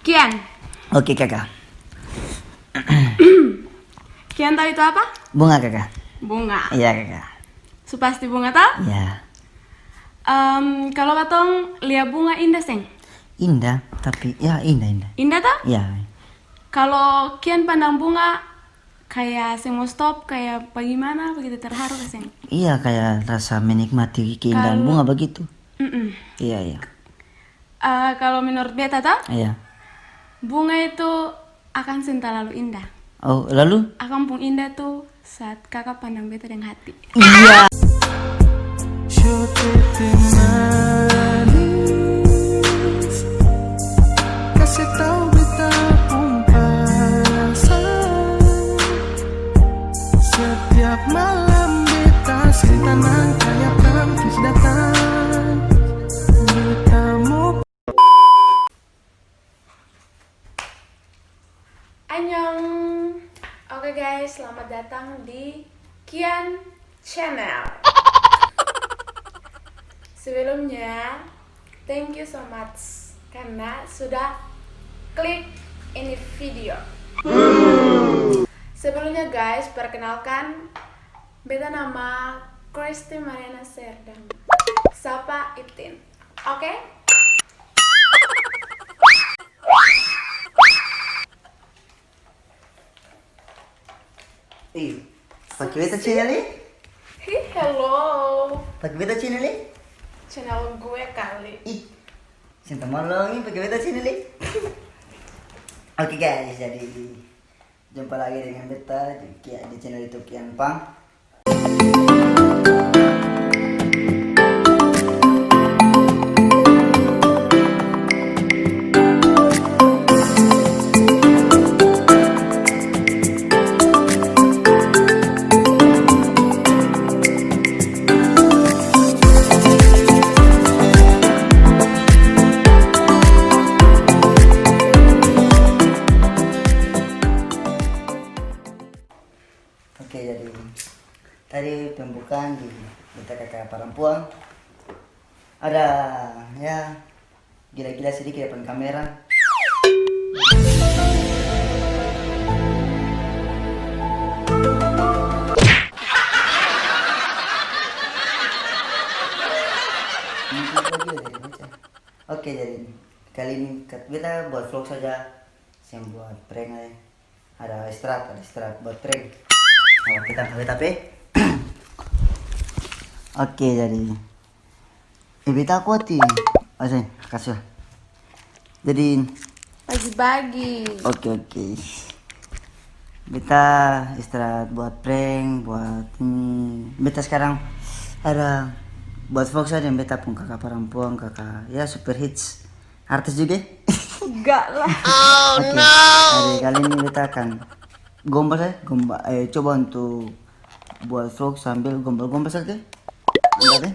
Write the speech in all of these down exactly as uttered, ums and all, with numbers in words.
Kian. Oke, Kaka. Kian tahu itu apa? Bunga, Kaka. Bunga. Iya, Kaka. Su pasti bunga, toh? Iya. Em, kalau katong lia bunga, indah seng? Indah, tapi ya indah, indah. Indah, toh? Iya. Kalau Kian pandang bunga, kaya seng mau stop, kaya bagimana begitu, terharu ka seng? Iya, kaya rasa menikmati keindahan bunga begitu. Mm-mm. Iya, iya. Eh, kalo menurut beta to, iya, bunga itu akang seng talalu indah. Oh, lalu? Akang pung indah tu saat kaka pandang beta deng hati. Iya. Shooting manis, kasih tau beta pung perasaan. Setiap malam beta seng tenang, kaya Francis datang. Beta mo Annyeong. Oke guys, selamat datang di Kian Channel. Sebelumnya, thank you so much karena sudah klik ini video. Sebelumnya guys, perkenalkan, beta nama Christy Mariana Serdang. Sapa Itin. Oke? Ih, pake beta channel e? Hi, hello. Pake beta channel e? Channel gue kali. Ih, seng tamang dong, ih, pake beta channel e. Oke guys, jadi jumpa lagi dengan beta di, di channel YouTube Kian Pang. Oke, jadi tadi pembukaan di beta kaka parampuang. Ada, ya, gila-gila sadiki depan kamera. Oke, jadi kali ini kat-, beta buat vlog saja, seng buat prank lai. Ada istirahat, ada istirahat buat prank. Oh, kita, kita pe. Oke, jadi. Eh, beta kuat ti. Oh, seng, kasih lah. Jadi. Bagi-bagi. Oke, oke. Beta istirahat buat prank, buat ini. Beta sekarang ada buat vlog saja deng beta pung kaka parampuang, kaka, ya, super hits. Artis juga? Enggak lah. Oke, hari kali ini beta akan gombal saja, gombal, eh, coba untuk buat vlog sambil gombal-gombal saja. Enggak deh.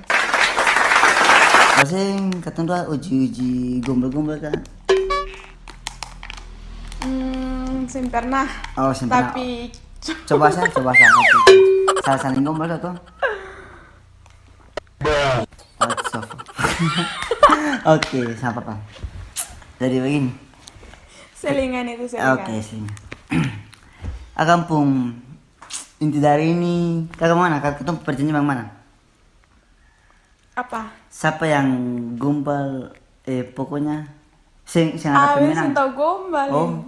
Biasanya katong dua uji-uji gombal-gombal kan? Hmm, seng pernah. Oh, seng pernah. Tapi coba saja, coba saja. Oke, oke. Salah-salah gombal saja tuh. Oke, sapa, Pak? Jadi begini. Selingan itu, selingan. Oke, selingan. Akang pung inti dari ini, kaka mana? Kaka katong perjanjian bagimana? Apa? Sapa yang gombal, eh, pokoknya seng, seng ada pemenang. Seng tau gombal. Oh.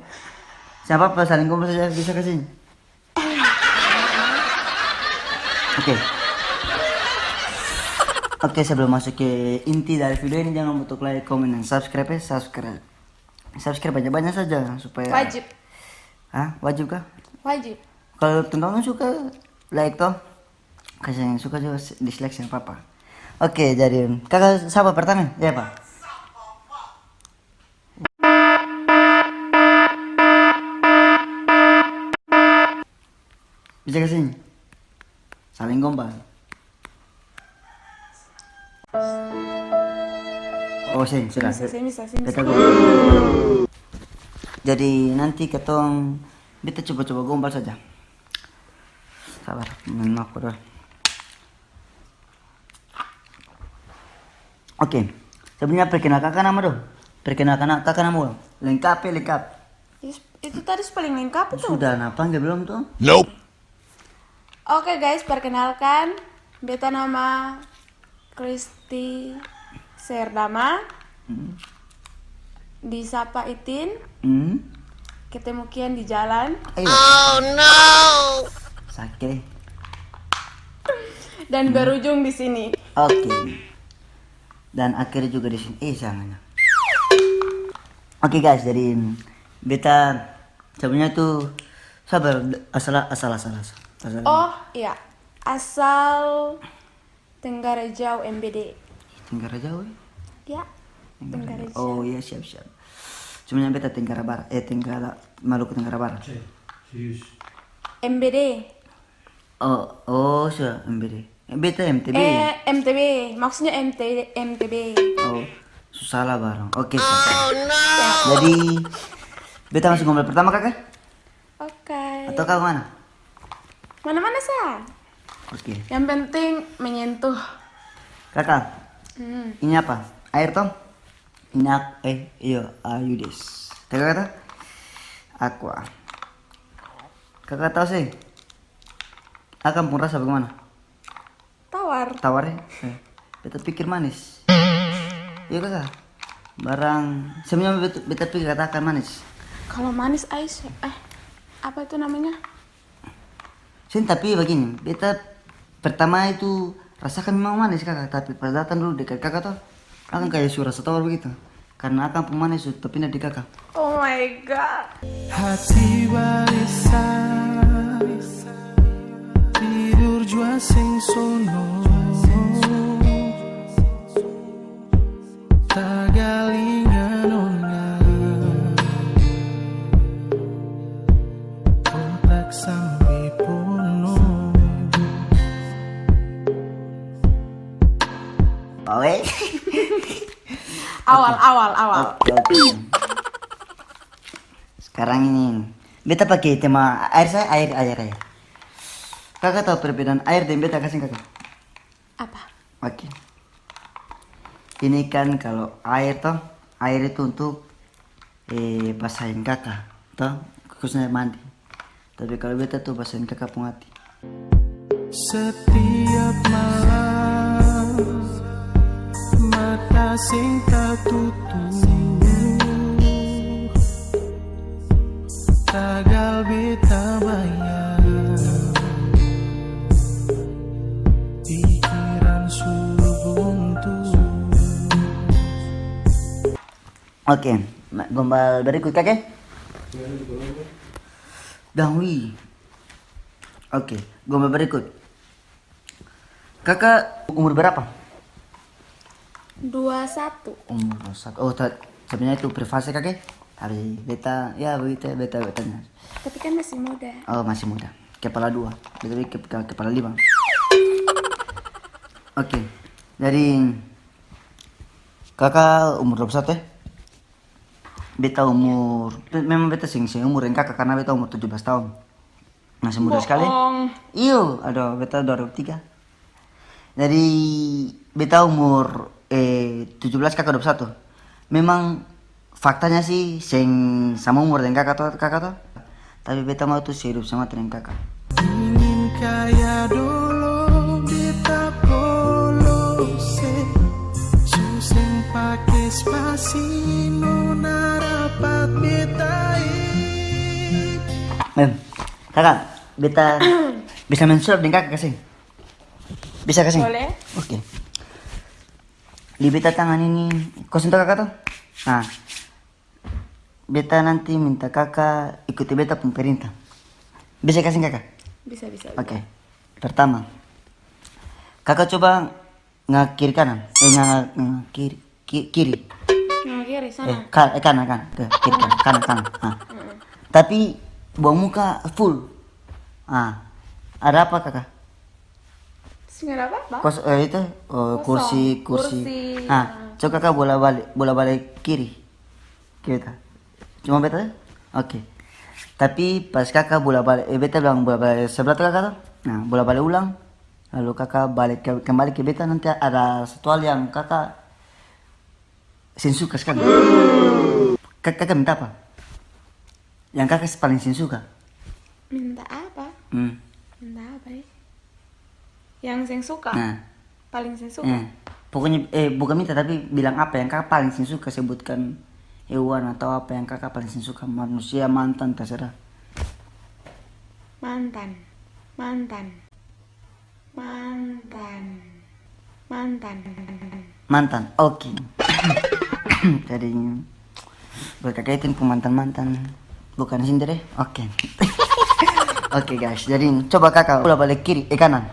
Seng apa-apa, saling gombal saja, bisa kasih. Oke. Oke, sebelum masuk ke inti dari video ini, jangan lupa untuk like, komen, dan subscribe ya, subscribe. Subscribe banyak-banyak saja supaya. Wajib. Hah? Wajib kah? Wajib. Kalau teman-teman suka, like toh. Kasih yang suka juga, dislike seng apa-apa. Oke, jadi kaka sapa pertama? Ya, Pak. Bisa ka sini? Saling gombal. Oh, seng, sudah. Seng bisa, seng bisa, seng bisa. Beta gombal. Jadi, nanti katong, beta coba-coba gombal saja. Sabar, main mako dulu. Oke, sebelumnya perkenal kaka nama dong. Perkenal kaka nama dong. Lengkap e, lengkap. Is-, itu tadi su paling lengkap itu. Sudah, nah, panggil belum tuh? Nope. Oke, guys, perkenalkan, beta nama Christy Serdama. Hmm. Disapa Itin. Hmm. Ketemu Kian di jalan. Ayo. Oh, no. Sake. Dan, hmm, berujung di sini. Oke. Dan akhirnya juga di sini. Eh, jangan. Oke, guys, jadi beta sebenarnya tuh sabar, asal, asal, asal, asal. Asal. Oh, iya. Asal Tenggara Jau, M B D. Tenggara Jau, e? Ya, Tenggara Tenggara Jau. Jau. Oh, iya, siap, siap. Cuman beta Tenggara Barat, eh, Tenggara, Maluku Tenggara Barat. Cek, serius. M B D. Oh, oh, so, M B D. Eh, beta M T B. Eh, M T B. Maksudnya M T, M T B. Oh, su salah barang. Oke, so. Oh, no. Jadi, beta masuk gombal pertama, kaka? Oke. Atau kau mana? Mana-mana sa. Oke. Yang penting menyentuh. Kaka, hmm, ini apa? Air toh? Ini ak-, eh, iyo, ayu des. Kaka kata? Aqua. Kaka tahu sih? Akang pung rasa bagaimana? Tawar. Tawar, e? Eh, beta pikir manis. Iya, kaka? Barang, sebenarnya beta, beta pikir kata akang manis. Kalau manis, ais, eh, apa itu namanya? Seng, tapi bagini, beta pertama itu rasakan memang manis, kaka, tapi pas datang dulu dekat kaka to, akang kaya su rasa tawar begitu. Karna akang pung manis su tapinda di kaka. Oh my God. Hati balisa, tidur jua seng sono. Tagal inga nona, otak sampe pono. Awe. Awal, oke, awal, awal. Oke, oke. Sekarang ini, beta pake tema air sa, air, air, air. Kaka tau perbedaan air deng beta kaseng kaka? Apa? Oke. Ini kan kalo air to, air itu untuk, eh, basahin kaka to, khususnya mandi. Tapi kalo beta tu basahin kaka pung hati. Setiap malam mata seng tatutu, tagal beta bayang, pikiran su buntu. Oke, ma-, gombal berikut, kaka. Dangwi. Oke, gombal berikut. Kaka umur berapa? Dua satu. Umur dua satu. Oh, ta-, sebenarnya itu privasi, kaka. Tapi beta, ya begitu ya, beta bertanya. Tapi kan masih muda. Oh, masih muda. Kepala dua. Beta pikir ke-, ke-, kepala lima. Oke. Jadi, kaka umur dua puluh satu, e? Beta umur, be-, memang beta seng, seng umur deng kaka karna beta umur tujuh belas taong. Masih muda skali. Bohong. Iyo, aduh, beta dua ribu tiga. Jadi, beta umur, eh, tujuh belas, kaka dua puluh satu. Memang faktanya sih seng sama umur deng kaka to, kaka to. Tapi beta mau tu sehidup semati deng kaka. Ingin kaya dolo beta polo se, su seng pake spasi nona rapat beta e. Em, kaka, beta bisa main sulap deng kaka ka seng? Bisa ka seng? Boleh. Oke. Di beta tangan ini, kosong to kaka to? Nah, beta nanti minta kaka ikuti beta pung perintah. Bisa ka seng kaka? Bisa, bisa, bisa. Oke. Pertama, kaka coba nga kiri kanan. Eh, nga, nga kiri, ki-, kiri. Nga kiri, sana. Eh, ka-, eh, kanan, kanan. Ke kiri, kanan, kanan, kanan. Ah. Mm-mm. Tapi buang muka full. Ah, ada apa, kaka? Seng ada apa-apa. Kos-, eh, itu, eh, kosong. Kursi, kursi. Kursi, ah, ya. Coba kaka bola bale, bola bale kiri. Kiri ta? Cuma beta, oke. Tapi pas kaka bola bale, eh, beta bilang bola bale sebelah tu kaka tu. Nah, bola bale ulang. Lalu kaka bale ke, kembali ke beta, nanti ada satu hal yang kaka seng suka skali. Ka-, kaka minta apa? Yang kaka paling seng suka? Minta apa? Hmm. Minta apa, e? Yang seng suka? Nah. Paling seng suka? Eh, pokoknya, eh, bukan minta, tapi bilang apa yang kaka paling seng suka, sebutkan hewan atau apa yang kaka paling seng suka, manusia, mantan, terserah. Mantan, mantan, mantan, mantan. Mantan, oke. Jadi, buat kaka itu pung mantan-mantan, bukan sindir e. Oke. Oke, guys, jadi coba kaka bola bale kiri, eh, kanan.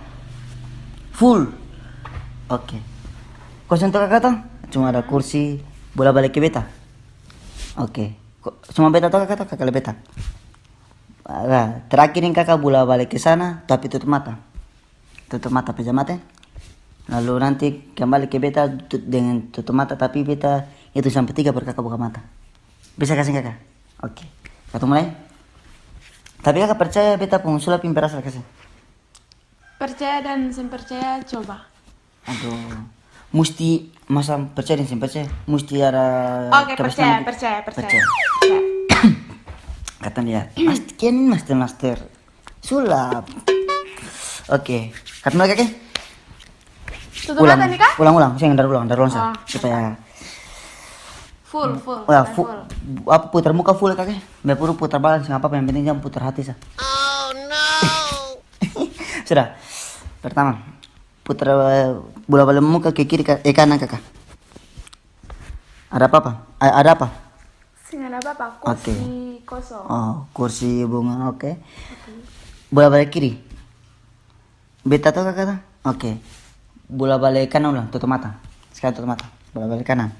Full. Oke. Kosong to kaka to? Cuma ada kursi, bola bale ke beta. Oke. Ko-, cuma beta to kaka to, kaka lia beta. Ah, terakhir ini kaka bola bale ke sana, tapi tutup mata. Tutup mata, peja mata, e. Lalu nanti kembali ke beta tu-, deng tutup mata, tapi beta itu sampe tiga baru kaka buka mata. Bisa ka seng kaka? Oke. Katong mulai. Tapi kaka percaya beta pung sulap ini berhasil ka seng? Percaya dan seng percaya, coba. Aduh. Musti masa percaya deng seng percaya, musti ada kepastian. Oke, percaya, percaya, percaya. Percaya. Percaya. Katong lia. Mas-, kian master-master sulap. Oke. Katong mulai kaka e? Tutup mata ni ka? Ulang, ulang, ulang. Seng, dari ulang, dari ulang sa. Oh. Supaya full, full. Ya, full. Apa, putar muka full kaka e? Biar puru putar badan seng apa-apa, yang penting jang putar hati sa. Sudah. Pertama. Putar, eh, bola bale muka ke kiri ka, eh, kanan kaka. Ada apa-apa? A-, ada apa? Seng ada apa-apa, kursi kosong. Oh, kursi bunga, oke. Oke. Bola bale kiri. Beta to kaka to? Oke. Bola bale kanan ulang, tutup mata. Sekarang tutup mata. Bola bale kanan.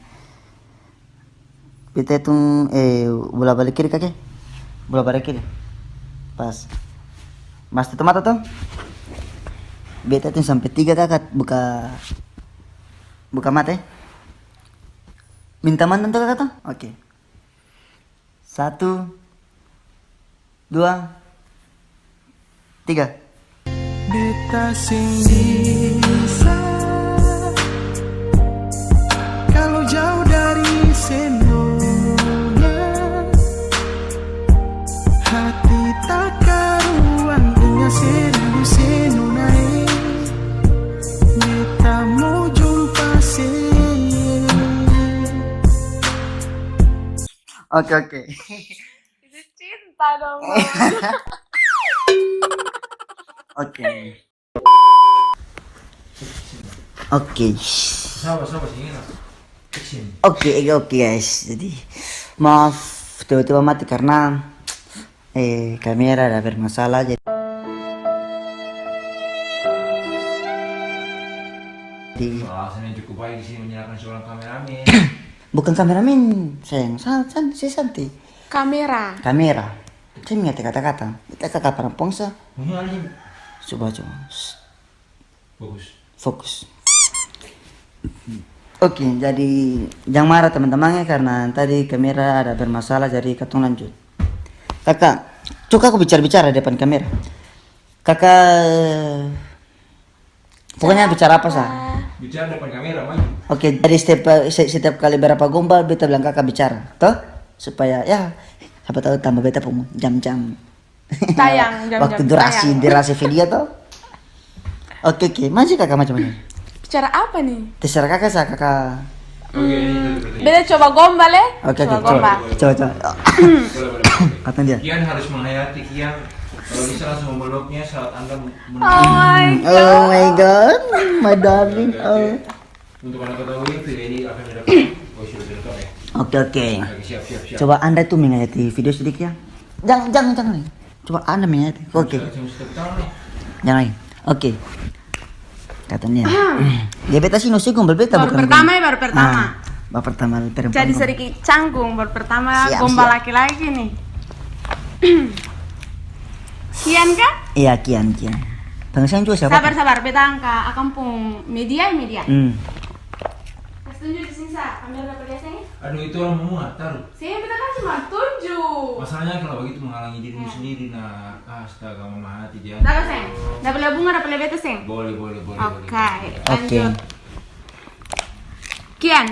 Beta hitung, eh, bola bale kiri kaka e. Bola bale kiri. Pas. Mas tutup mata to. Beta hitung sampe tiga kaka buka, buka mata e. Minta mantan to kaka to? Oke. Satu, dua, tiga. Beta seng bisa kalo jauh dari se nona. Hati takaruang inga se rindu se nona e. Beta mo jumpa se. Oke, oke. Itu cinta dong, Bang. Oke. Oke. Sabar, sabar, sini lah. Action. Oke, oke, oke, guys. Jadi, maaf, tiba-tiba mati karena, eh, kamera ada bermasalah, jadi, jadi, alasan yang cukup baik di sini menyalahkan seorang kameramen. Bukan kameramen, sayang. San-, san-, si Santi. Kamera. Kamera. Seng inga te kata-kata. Beta kaka parang pongsa. Punya lagi. Coba, coba. Shh. Fokus. Fokus. Oke, jadi jang mara tamang-tamang e, karna tadi kamera ada bermasalah, jadi katong lanjut. Kaka, coba kaka bicara-bicara depan kamera. Kaka, pokoknya bicara apa sa? Bicara depan kamera, maju. Oke, jadi setiap, se-, setiap kali berapa gombal, beta bilang kaka bicara, to? Supaya, ya, sapa tau tambah beta pung jam-jam. Tayang, jam-jam waktu durasi, tayang. Durasi video to. Oke, oke, maju kaka, maju, maju. Bicara apa nih? Terserah kaka sa, kaka. Oke, ini satu, berarti. Beta coba gombal e. Oke, oke, coba gombal. Coba, coba. Boleh, boleh, boleh. Katanya dia. Kian harus menghayati, Kian. Kalau bisa langsung memeluknya saat Anda men- Oh my God. Oh my God, my darling. Oke, oke, oke. Oh. Untuk Anda ketahui, video ini akan direkam. Oh, sudah direkam ya? Oke, oke. Oke, siap, siap, siap. Coba Anda tuh menghayati video sedikit ya. Jangan, jangan, jangan. Coba Anda menghayati. Oke. Jangan, jangan, jangan. Jangan. Oke. Katanya. Ya, beta sih no sih gombal beta. Baru bukan pertama gombal. Ya, baru pertama. Ah, baru pertama perempuan. Jadi gombal. Sedikit canggung, baru pertama gombal laki-laki nih. Siap, siap. Kian ka? Iya, Kian, Kian. Panggil sayang juga siapa? Sabar, sabar. Beta angka akang pung media, media. Hmm. Kas tunju di sini sa, kamera dapa lia seng? Aduh, itu orang mua, taruh. Seng, beta kan cuma tunju. Masalahnya kalau begitu menghalangi dirimu sendiri, nak. Astaga, mama hati dia. Dapa seng? Dapa lia bunga, dapa lia beta seng? Boleh, boleh, boleh, boleh. Oke, lanjut. Oke. Kian.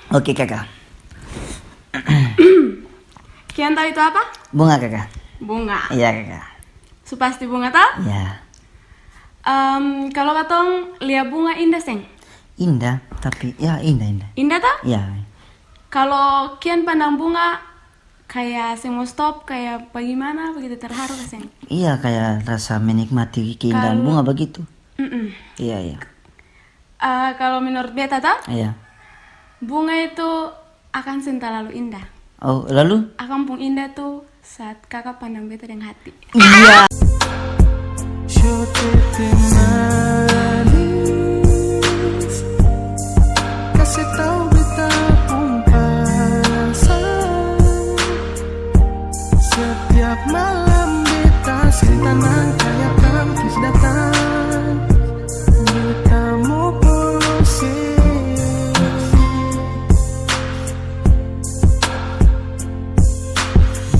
Oke, kaka. Kian tahu itu apa? Bunga, Kaka. Bunga. Iya, Kaka. Su pasti bunga, to? Iya. Em, kalo katong lia bunga inda, seng? Inda, tapi ya inda, inda. Inda, to? Iya. Kalo Kian pandang bunga, kaya seng mo stop, kaya bagimana begitu, terharu ka, seng? Iya, kaya rasa menikmati keindahan bunga begitu. Mm-mm. Iya, iya. Eh, kalo menurut beta to, iya, bunga itu akang seng talalu indah. Oh, lalu? Akang pung indah tu saat kaka pandang beta deng hati. Iya. Shot teh manis, kase tau beta pung perasaan. Setiap malam beta seng tenang, kaya kampus datang. Beta mo polosi.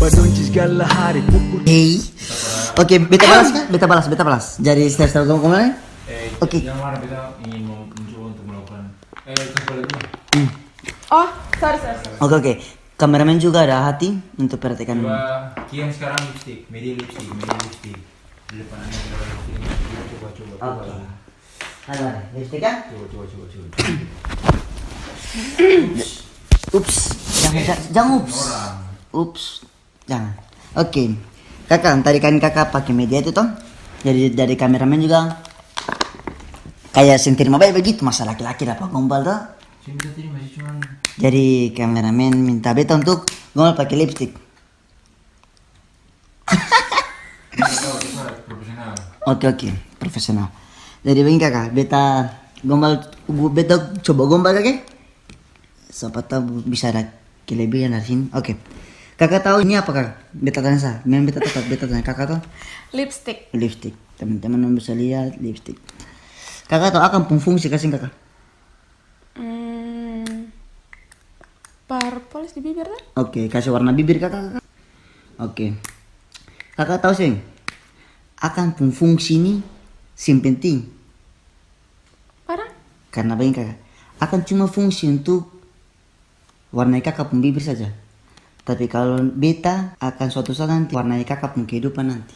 Badoncis gala hari pukul. Hei. Oke, beta balas ka? Beta balas, beta balas. Jadi, step, step, ngomong, ngomong, eh? Eh, oke. Jangan marah, beta ingin mau mencoba untuk melakukan, eh, kasih balik dulu. Hmm. Oh, sorry, sorry, sorry. Oke, oke. Kameramen juga ada hati untuk perhatikan. Coba Kian sekarang lipstick, media lipstick, media lipstick. Di depan Anda ada lipstick. Coba, coba, coba. Oke. Ada, ada. Lipstick, kan? Coba, coba, coba, coba. Ups. Ups. Jangan, eh, jangan ups. Orang. Ups. Jangan. Oke. Kaka, tadi kan kaka pake media itu, toh? Jadi, dari kameramen juga kaya seng terima bae begitu, masa laki-laki dapa gombal, toh? Seng bisa terima sih, cuman. Jadi, kameramen minta beta untuk gombal pake lipstick. Ini tahu, kita profesional. Oke, oke, profesional. Jadi, begini, kaka, beta gombal, beta coba gombal, kaka. Sapa tau bisa ada kelebihan dari sini. Oke. Kaka tau ini apa, kaka? Beta tanya sa. Memang beta tau, beta tanya kaka tau. Lipstick. Lipstick. Teman-teman dong bisa lihat lipstick. Kaka tau akang pung fungsi ka seng, kaka? Hmm, par poles di bibir, to? Oke, kasih warna bibir kaka, kaka. Oke. Kaka tau seng? Akang pung fungsi ni seng penting. Parah? Karna bagini kaka, akang cuma fungsi untuk warnai kaka pung bibir saja. Tapi kalo beta akan suatu saat nanti warnai kaka pung kehidupan nanti.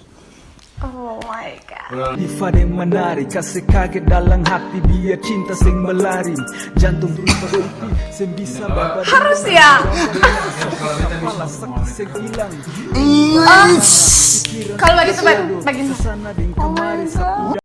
Oh my God. Diva deng menari, kase kaget dalam hati, biar cinta seng berlari. Jantung terus berhenti, seng bisa babari. Harus ya. Kepala sakit seng hilang. Iya. Kalo bagitu, bag-, bagini. Oh my God.